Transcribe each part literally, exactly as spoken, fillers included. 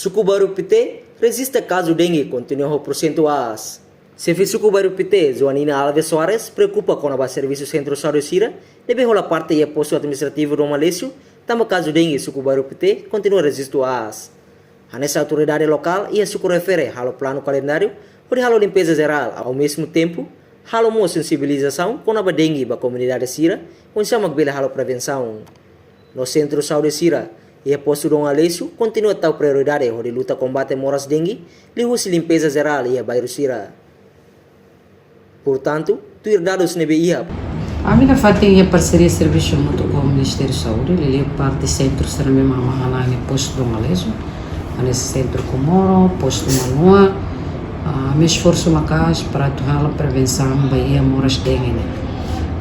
Suku Bairru Pité rejista kazu dengue kontinua ho porsentu aas. Xefe Suku Bairru Pité, Joanina Alves Soares, preokupa kona-ba servisu sentru saúde sira ne'ebé hola parte iha postu administrativu Dom Aleixo, tanba kazu dengue Suku Bairru Pité kontinua rejista aas. Hanesan autoridade lokál iha suku refere halo planu kalendáriu hodi halo limpeza jerál, ao mesmo tempo halo mós sensibilizasaun kona-ba dengue ba komunidade sira, oinsá mak bele halo prevensaun. No sentru saúde sira iha postu Dom Aleixo kontinua tau prioridade hodi luta kombate moras dengue liuhusi limpeza jerál iha bairru sira. Portantu, tuir dadus ne'ebé iha, ami nafatin iha parseria servisu hamutuk ho Ministériu Saúde, liuliu parte sentru sira ne'ebé mak hahán iha postu Dom Aleixo, hanesan sentru Comoro, postu Manoa, ah, ami esforsu maka'as para atu halo prevensaun ba iha moras dengue ne'e.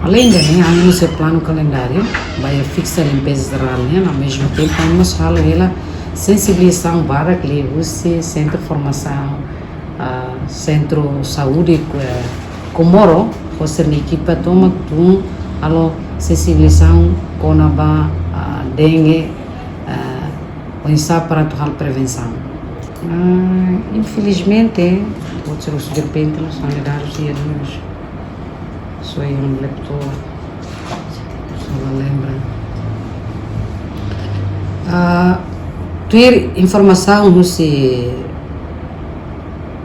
Aleinde ne'e, ami mós iha planu kalendáriu ba iha fiksa limpeza jerál ne'e, no ao mesmo tempo ami mós halo hela sensibilizasaun barak liuhusi sentru formasaun, ah, sentru saúde, eh, Comoro, ho sira-nia ekipa tomak tun halo sensibilizasaun kona-ba, ah, dengue, ah, oinsá para atu halo prevensaun. Ah, infelizmente, outros de repente, no são ligados dia de hoje. Só iha um laptop. Só la lembra. Ah, tuir informasaun husi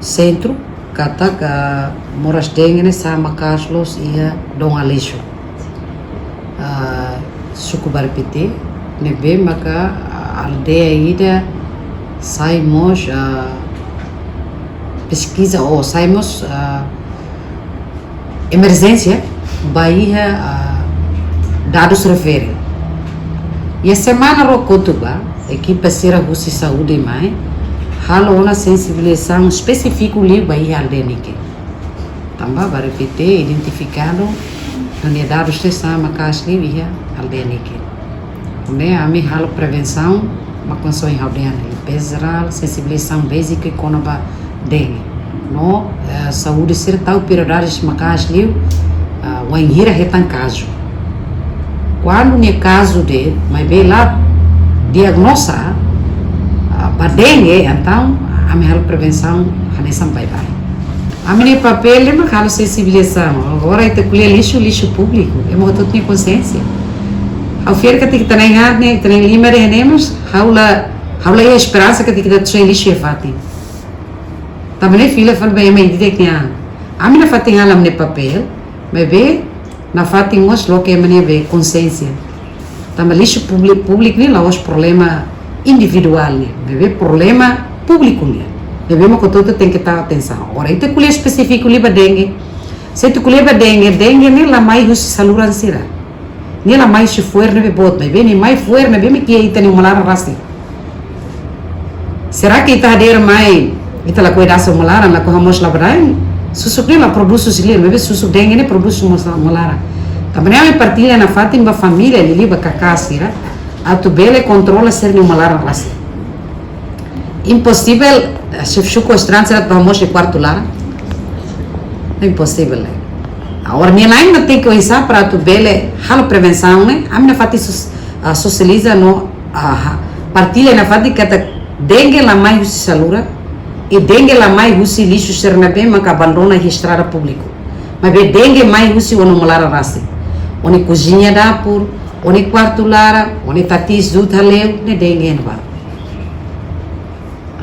sentru, katak moras dengue ne'e sa'e maka'as loos iha Dom Aleixo. Ah, suku Bairru Pité, ne'ebé maka, ah, aldeia ida sai mós, ah, peskiza ou sai mós, ah, emerjénsia ba iha, ah, dadus refere. Iha semana rua kotuk ba, ekipa sira husi saúde mai halo ona sensibilizasaun espesífiku liu ba iha aldeia Nike. Tanba Bairru Pité identifikadu, no nia dadus ne'e sa'e maka'as liu iha aldeia Nike. Ne'e ami halo prevensaun, mak konsoin ha'u dehan, limpeza jerál, sensibilizasaun báziku kona-ba dengue. No, eh, saúde sira tau prioridade maka'as liu, ah, wainhira hetan kazu. Kuandu nia kazu de'it, maibé la diagnoza, ah, ba dengue, entaun ami halo prevensaun hanesan baibain. Ami-nia papél ne'e mak halo sensibilizasaun. Agora ita ko'alia lixu, lixu públiku, ema hotu-hotu iha konxiénsia. Ha'u fiar katak ita-nia an ne'e, ita-nia liman ne'e, mas ha'u la, ha'u la iha esperansa katak ita soe lixu iha fatin. Tanba ne'e fila fali ba ema ida-idak nia an. Ami nafatin halo ami-nia papél, maibé nafatin mós loke ema nia be konxiénsia. Tanba lixu públi-, públiku ne'e la'ós problema individuál ne'e, maibé problema públiku nian. Ne'ebé mak hotu-hotu tenke tau atensaun. Agora, ita ko'alia espesífiku liu ba dengue. Se ita ko'alia ba dengue, dengue ne'e la mai husi saluran sira. Nia la mai husi fuer ne'ebé boot, maibé nia mai fuer ne'ebé mak iha ita-nia uma laran rasik. Será que ita hadeer mai, ita lakohi dasa uma laran, lakohi hamoos laba-daen? Susuk ne'e la prodús husi lia, maibé susuk dengue ne'e prodús husi uma laran. Tanba ne'e ami partilla nafatin ba família, liuliu ba kaká sira, atu bele kontrola sira-nia uma laran rasik. Imposivel, eh, xefe suku estranjeiru atu hamoos iha kuartu laran. Imposivel, eh. Agora, nia na'in mak tenke oinsá para atu bele halo prevensaun ne'e, ami nafatin sos-, ah, sosializa no, ah, partilla nafatin katak dengue la mai husi saluran, i dengue la mai husi lixu sira ne'ebé maka abandona iha estrada públiku. Maibé dengue mai husi ó-nia uma laran rasik. Ó-nia kuziña dapur, ó-nia kuartu laran, ó-nia tatiis du'ut hale'u, ne'e dengue ne'ebá.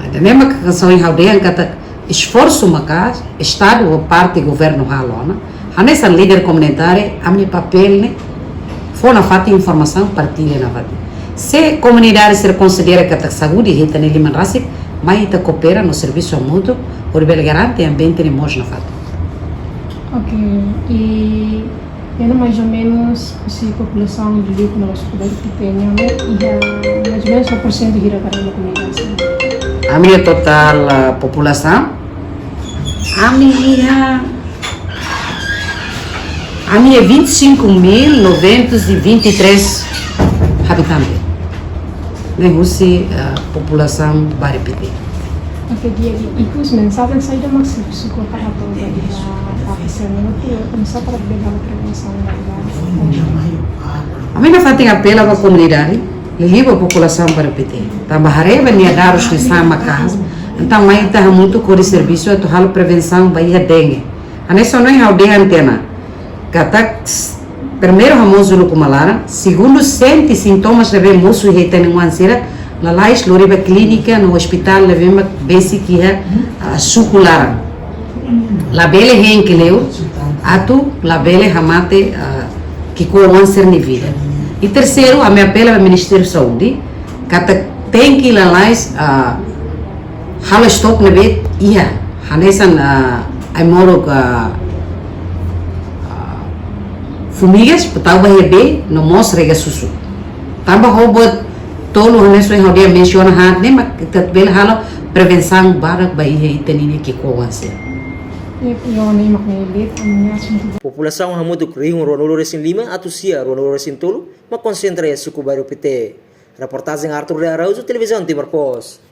Ida-ne'e mak konsoin ha'u dehan katak esforsu maka'as, Estadu ou parte governu halo ona. Hanesan líder komunitáriu, ami-nia papél ne'e fó nafatin informasaun, partilla nafatin. Se komunidade sira konsidera katak saúde iha ita-nia liman rasik, mai ita koopera no servisu hamutuk, hodi bele garante ambiente ne'e moos nafatin. Ok, i, ya, mais ou menos, se populasaun de Liu, no suku Bairru Pité nian, iha mais ou menos o porsentu hira para a comunidade? Ami-nia totál, ah, populasaun, ami iha, ami iha vinte e cinco mil novecentos e vinte e três habitantes. Ne'e husi, ah, populasaun Bairru Pité. Ok, di'ak, i ikus mensajen saida mak servisu ko para toda di la papisa no tu, mensajen para bebal prevensaun da. Ami nafatin apela ba komunidade, Liuliu ba populasaun Bairru Pité. Tanba haree ba nia dadus ne'e sama kazu. Entaun mai ita hamutuk hodi servisu atu halo prevensaun ba iha dengue. Hanesan ohin ha'u dehan tiha ona katak s-, primeiru hamoos uluk uma laran, segundu sente sintomas ne'ebé mosu iha ita-nia oan sira, lalais lori ba klínika no ospitál ne'ebé mak besik iha, ah, suku laran. Labele hein kleur, atu labele hamate, ah, ki'ikoan oan sira-nia vida. I terseiru, ami apela ba Ministériu Saúde, katak tenke lalais, ah, halo stok ne'ebé iha, hanesan, ah, ai-moruk, ah, ah, furmigas, tau ba iha bee, no mós rega susu. Tanba ho buat tolu hanesan ohin ha'u dehan mensiona haat ne'e, mak ita bele halo prevensaun barak ba iha ita-nia ki'ikoan oan sira. Populasaun hamutuk rihun ruanulu-resin-lima atus sia ruanulu-resin-tolu mak konsentra iha suku Bairru Pité. Reportajen Arthur de Araújo, Televizaun Timor Post.